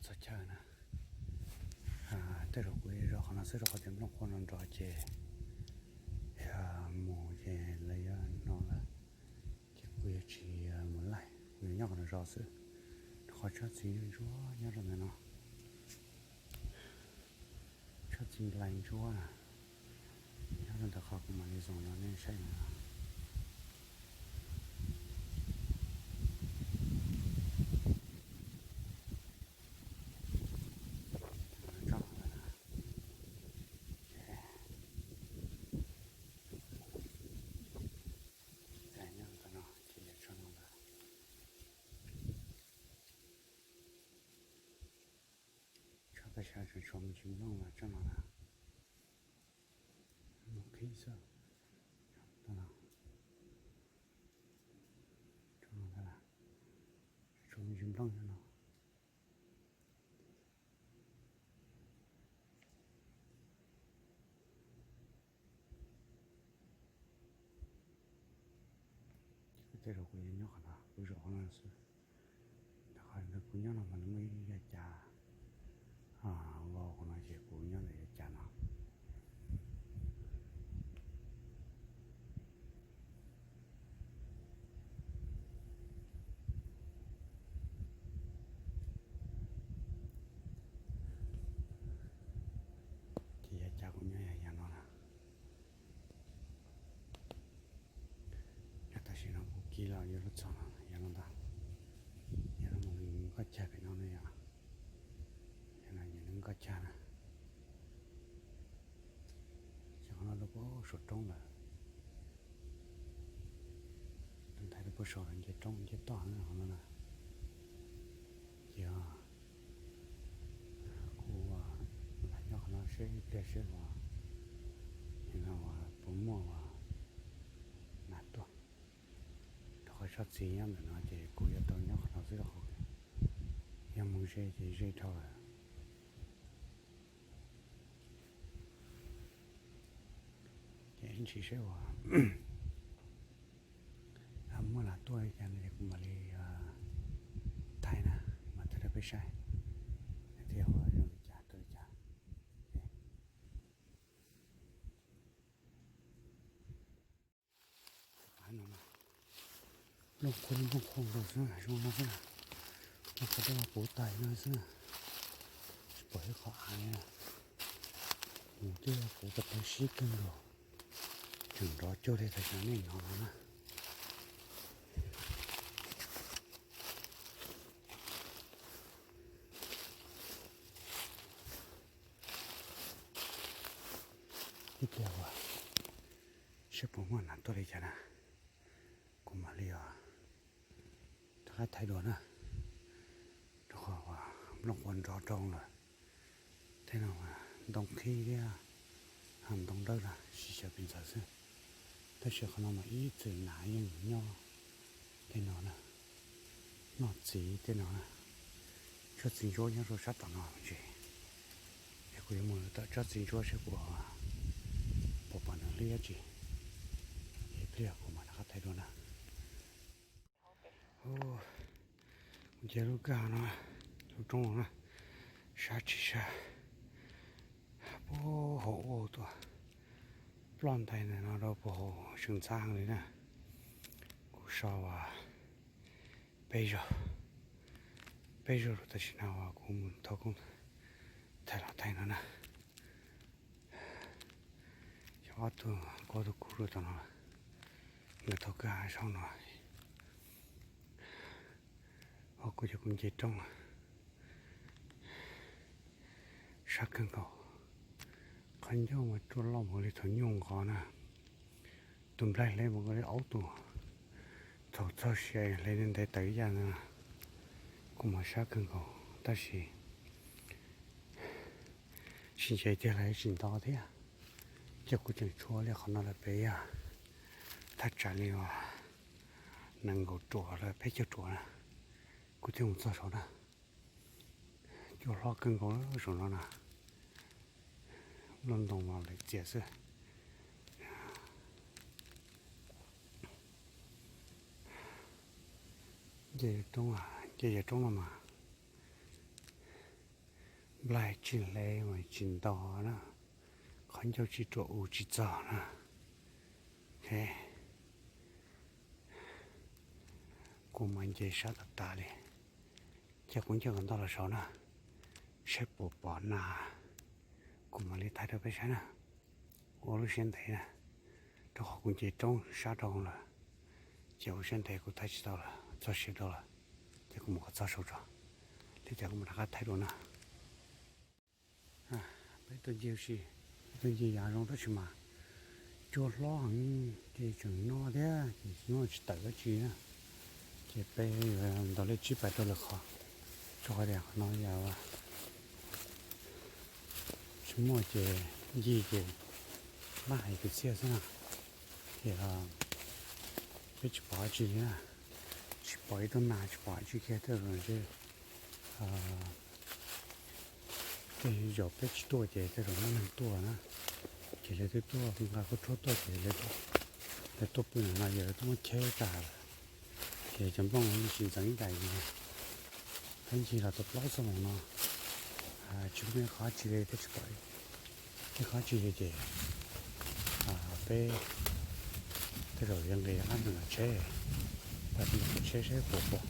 Txog chaw na, tej zaum kuv zov qhov no xwb rau qhov tias nplooj qhuav no nrov ces yog mus ces lawv yuav hnov lawm, ces kuv yuav tsis mus laij, kuv yuav nyob qhov no zov xwb, rau qhov tsob txiv ntsuab nyob rau ntawm no. Tsob txiv nplai ntsuab na, nyob rau ntawm qhov kuv mam li zoo no nej saib na. Tsob no na, nyob rau ntawm no ces yog tsob no ntag. Tsob tab sis tseem tshuav me ntsis nplooj los tsob no na. Mus qhib xwb. Tsob no ntag, tshuav me ntsis nplooj no. Ces tej zaum kuv yuav nyob qhov no, kuv zov qhov no xwb. Qhov ntawd kuv nyob no mas nws muaj ib yav cav vau qhov no ces kuv nyob ntawm yav cav no. Ces yav cav kuv nyob yav no na. Tam sim no kuv kis los yuav luag txog no, yav no ntag. Yav no mus nkoj cag pem no na yom. Yav no yog nkoj cag na. Ces qhov no rau puag saum roob lawm. Tus ntaiv rau puag saum lawm nce roob nce toj na qhov no na. Ces kuv lam nyob qhov no seb ib pliag seb uas, no uas puas muaj uas nas tuaj. Rau qhov tsob txiv nyob ntawm no ces kuv yuav tau nyob qhov no xwb rau qhov yog mus ze ces ze dhau lawm. Ces ib ntsis seb uas muaj nas tuaj li cas no ces kuv mam li thaij na, mam thaij rau peb saib thiab uas zoo li cas tuaj li cas. Nplooj qhuav nplooj qhuav nkaus xwb zoo no xwb, nplooj qhuav dej puv tais no xwb, tsis pom ib qho av li. Mus twb puv pas tau sib kawg nkaus, tseem nrov cuag li tam sim no nej hnov no na. Ib pliag uas seb puas muaj nas tuaj li cas na, kuv mam li os rov qab thaij dua na, rau qhov uas nplooj qhuav nrov rau lawm. Tej no ntoo qhib thiab ntoo dawb na sib xyaw pes ntxaws xwb, tab sis qhov no mas ib txwm nas yeej nyob tej no na, noj txiv tej no na. Tsob txiv ntsuab nyob rau sab tom no me ntsis, es kuv yuav mus tom tsob txiv ntsuab seb puas, puas pom nws hlib dab tsi, es ib pliag kuv mam rov qab thaij dua na. Kuv nce lub kwj ha no, lub roob no na, sab tsis sab, puag hauv ua tuaj, ploj ntais ntawm no rau puag hauv seem ntxhab heev li na. Kuv so uas peb zaug, peb zaug rau tam sim no uas kuv mus thauj koob thaij los thaij no na. Yog ob tug, kuv ob tug kuv rau tom no, nkawd thauj kwj ha saum no. Ho kuv ces kuv nce roob, sab kawg nkaus. Qhov ncauj mas ruaj loj npaum li thaum nyuj nqos na. Tus nplaig hle npaum nkaus li aub tus. Thaum txog sia hle ntev tawm ib yam ntawd. Kuv mas sab kawg nkaus tab sis sib ntshe tiag los tsis nto thiab. Ces kuv tseem tshuav li qhov no lawm pem, yog thaj tsam li uas nees nkaum ruam los peb caug ruam na, kuv thiaj mus txog saum na. Cua hlob kawg nkaus saum no na, lub ntoo mas lawm txias xwb. Nce roob, nce yam roob no mas Nplaig tsis hle mas tsis nto na, qhov ncauj tsis ruam u tsis txog na. Kuv mas nce sab tas tas li, ces kuv nce kom nto los saud na, saib puas pom nas, kuv mam li thaij rau peb saib na. Ua lub siab ntev na, rau qhov kuv nce roob sab rau lawm, ces ua siab ntev kuv thaij tsis tau lawm, txog siav dhau lawm, ces kuv mus kom txog saud tso, li cas kuv mam rov qab thaij dua na. Peb tuaj ncig ua si, peb tuaj ncig yav zoo tab sis mas cua hlob heev ces tseem no thiab ces tsis muaj tsis tawm dab tsi na. Ces peb yuav ntaus lej tsib pais rau lwm qhov, rau qhov tias qhov no yog tsis muaj ces ncig ces mab hais kwv txhiaj xwb na. Ces peb tsis pom dab tsi li na, tsis pom ib tug nas tsis pom dab tsi kiag tej zaum ntshe tej zaum peb tsis tuaj ces tej zaum muaj neeg tuaj na, ces lawv twb tuaj nqa khaub rhuab tuaj ces lawv tuaj pw ntawm no ces lawv twb muab cheb tag lawm. Ces cov nplooj yeej tsis ntxeev ib daim li. Peb ncig los tau plaub xuab moos no, tsis muaj ib qho tsi li, peb tsis pom ib qho tsi li ces peb tej zaum yuav nqis qab ntawm tsheb, pab tus tsheb seb puas pom.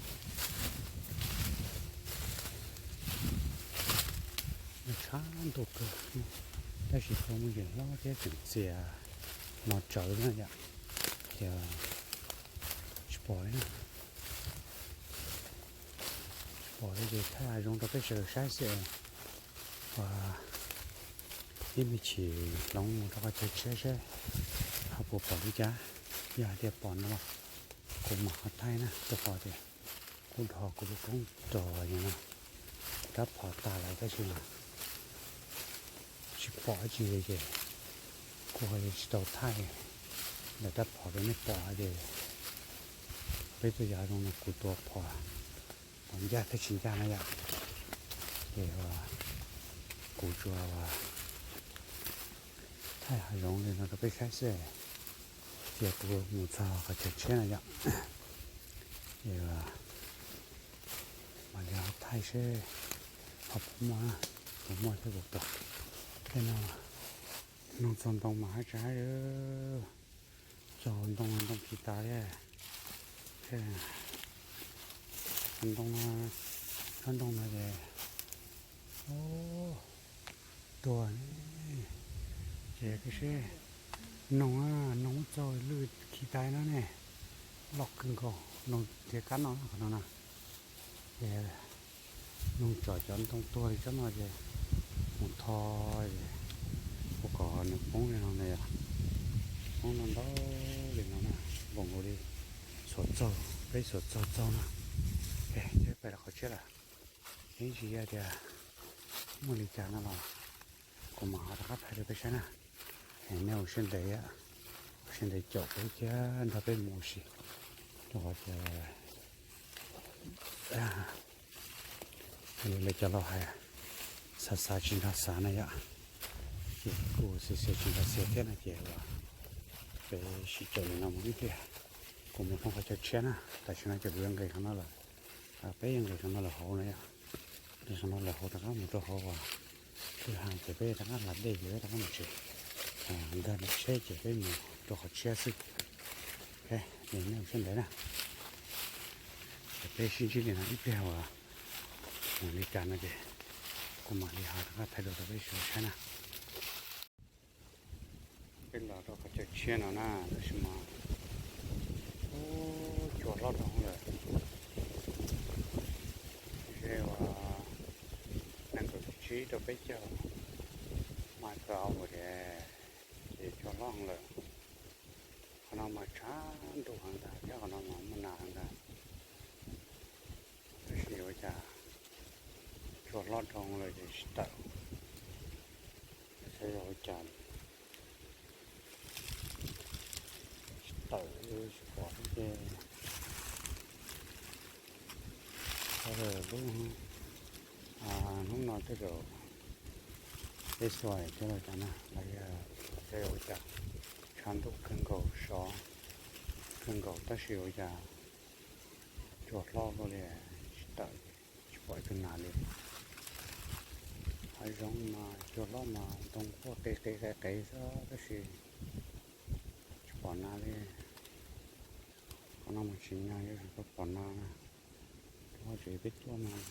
Tshav ntuj kawg, tab sis tau muaj ntsis hlob thiab tseem txias no tsawv na yom, ces tsis pom li. Tsis pom li ces thaij hav zoov rau peb sawv daws saib xwb. Ua ib me chim hloov mus rau qhov chaw tshiab seb ho puas pom li cas. Yog hais tias pom no los kuv mam ho thaij na, rau qhov tias kuv dhos kuv lub koob rog no rab phom tag lawm tab sis mas tsis pom dab tsi li ces kuv ho yuav tsis tau thaij ntawm rab phom rau nej pom hais tias peb tuaj yav zoo no kuv tua phom pom ncaj thiab tsis ncaj na yom. Ces kuv tsuas thaij hav zoov li no rau peb saib xwb, ces kuv mus txog qhov chaw tshiab no yom. Ces mam li ho thaij seb ho puas muaj, puas muaj thiab puas pom. Tej no noog txog ntoo mas hab tsa, txog ntoo ntoo khi tas li. Ntoo, tsob ntoo no ces tuag ne. Ces peb seb, noog, noog muab txog lwj khi tas no ne, loj kawg nkaus, noog tias kab noj qhov no na. Ces noog tsom cov ntoo tuag li tsob no ces mus tho es ua kom nws poob li no na yom. Poob no ntau li no na, npaum nkaus li xuas txaug, peb xuas txaug txaug na. Ces peb pais rau qhov tshiab lawm, ib ntsis yog tias muaj li cas no los kuv mam ho rov qab thaij rau peb saib na. Nej ua siab ntev, ua siab ntev caum peb thiab nrog peb mus ua si, rau qhov tias li cov laus hais, xav xav tsis nrog xav na yom. Ces kuj xiv xiv tsis nrog xiv thiab no ces peb sib caum ntawm no mus ib pliag, kuv mus thoob qhov chaw tshiab na. Tam sim no ces kuv yuav nqis qhov no lawm, peb yuav nqis qhov no lawm hauv no yom. Nqis qhov no lawm hauv rov qab mus rau hauv uas kwj ha ces peb rov qab hla dej ces peb rov qab mus tsev. Nkag nram tsheb ces peb mus rau qhov tshiab xwb. Es nej ua siab ntev na, ces peb sib ntsib li no ib pliag uas mus li cas no ces kuv mam li ho rov qab thaij dua rau peb sawv daws saib na. Peb los rau qhov chaw tshiab no na, tab sis mas cua hlob dhau lawm. Ze uas nees nkaum tsib rau peb caug mas tau ua tias ces cua hlob lawm. Qhov no mas tshav ntuj heev ntag thiab qhov no mas muaj nas heev ntag. Tab sis ua cas cua hlob dhau lawm ces tsis tawm. Xyov yog ua cas tsis tawm, tsis pom thiab ces lub hnub no tej zaum peb xuas thiab los cas na, los yog xyov yog ua cas tshav ntuj kawg nkaus sov kawg nkaus tab sis ua cas cua hlob luaj li tsis tawm, tsis pom ib tug nas li. Zoov mas cua hlob mas ntoo quaj qe qe qe qe xwb tab sis tsis pom nas li. Qhov no mas tsis nyog yuav tsum tau pom nas na. Rau qhov tseem peb tuaj mas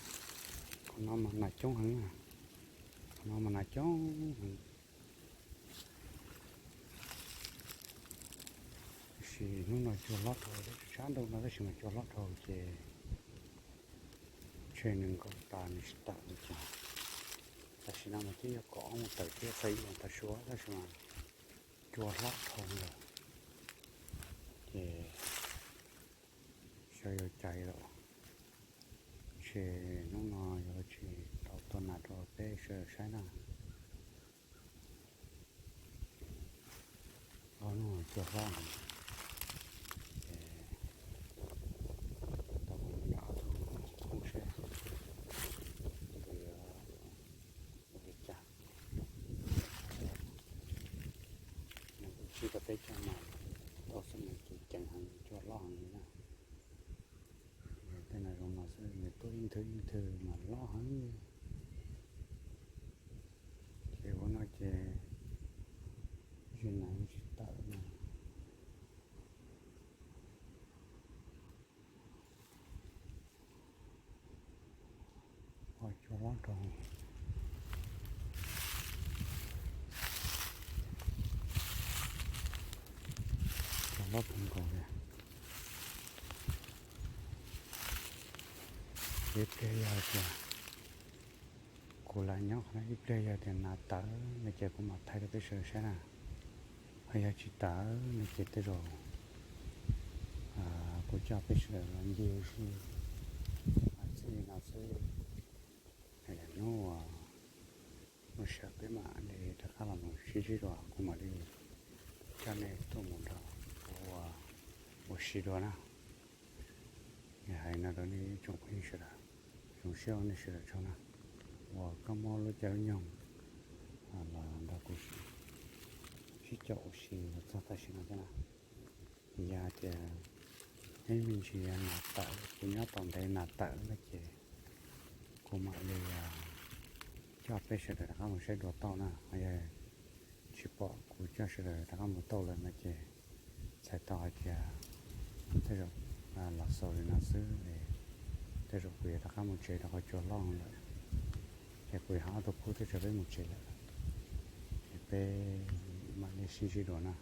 qhov no mas nas coob heev na. Qhov no mas nas coob heev. Tab sis hnub no cua hlob dhau, tshab ntuj no tab sis mas cua hlob dhau ces ntshe nws nkaum tas nws tsis tawm li cas. Tam sim no mas twb yog kaum ob moos tawm thiab, txog ib moos tav su tab sis mas cua hlob dhau lawm ces xyov yuav cais lawm. Ntshe hnub no yuav tsis tau tua nas rau peb sawv daws saib na. Ob hnub no cua hlob heev ces tau mus nram ob tug khub seb nws yuav ua li cas. Nws kuj tsis tau peb coj mas tau xwb mas ces ceev heev, cua hlob heev li na. Tej nas zoo no xwb nws tuaj ib nthwv ib nthwv mas hlob heev li. Ces ua no ces tsis nas tsis tawm na. Ua cua hlob rau, cua hlob kawg nkaus li. Ces ib pliag yog tias kuv lam nyob qhov no ib pliag yog tias nas tawm no ces kuv mam thaij rau peb sawv daws saib na. Ho yog tsis tawm no ces tej zaum kuv coj peb sawv daws los ncig ua si txij no xwb. Hnub uas muaj sij hawm peb mam li rov qab los mus sib ntsib dua, kuv mam li coj nej tuaj mus nrog kuv ua si dua na. Hais no rau nej ib tsoom phooj ywg sawv daws, zoo siab ua nej sawv daws tsaug na, uas koj muab lub caij lub nyoog los nrog kuv sib caum ua si los txog tam sim no thiab na. Yog tias ib me ntsis nas tawm, kuv nyob tau ntev nas tawm no ces kuv mam li coj peb sawv daws rov qab mus saib dua tauj na. Yog tsis pom kuv coj sawv daws rov qab mus tauj lawm no ces txhais tau hais tias tej zaum los xaus li no xwb, tej zaum kuv yuav rov qab mus tsev rau qhov cua hlob lawm, ces kuv yuav hais ob tug khub thiab tso peb mus tsev lawm, ces peb mam li sib ntsib dua na.